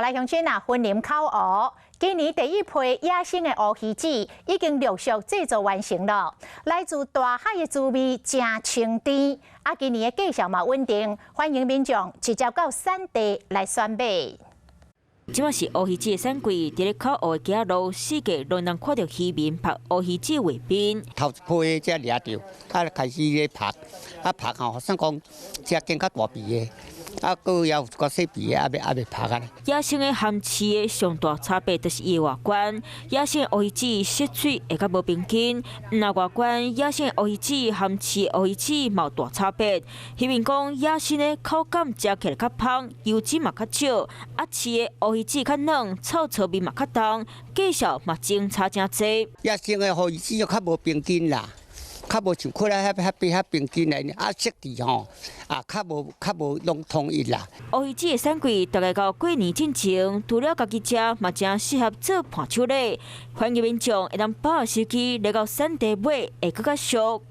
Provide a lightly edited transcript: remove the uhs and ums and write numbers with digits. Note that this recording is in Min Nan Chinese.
來鄉親啊，雲林口湖今年第一批野生的烏魚子已經陸續製作完成了，來自大海的滋味誠清甜。啊，今年的價數嘛穩定，歡迎民眾直接到產地來選買。這馬是烏魚子的產季，佇咧口湖的街仔路，四界攏能看著漁民曝烏魚子畫面。頭一批才掠著，啊開始咧曝，啊曝吼，算講這間較大肥的。啊，閣也有一寡細肥的，猶未曝啊。野生的和飼的上大差別就是伊的外觀，野生的烏魚子色水會較無平均，毋但外觀，野生的烏魚子和飼的烏魚子嘛有大差別。漁民講，野生的口感食起來較芳，油脂嘛較少，啊飼的烏魚子較軟，臭臭味嘛較重，價數嘛相差誠濟。野生的烏魚子就較無平均啦。較無像看來遐遐比較平均來，啊色質吼，啊較無攏統一啦。烏魚子的產季大概到過年進前，除了家己食，嘛誠適合做伴手禮。歡迎民眾會當把握時機來到產地買，會閣較俗。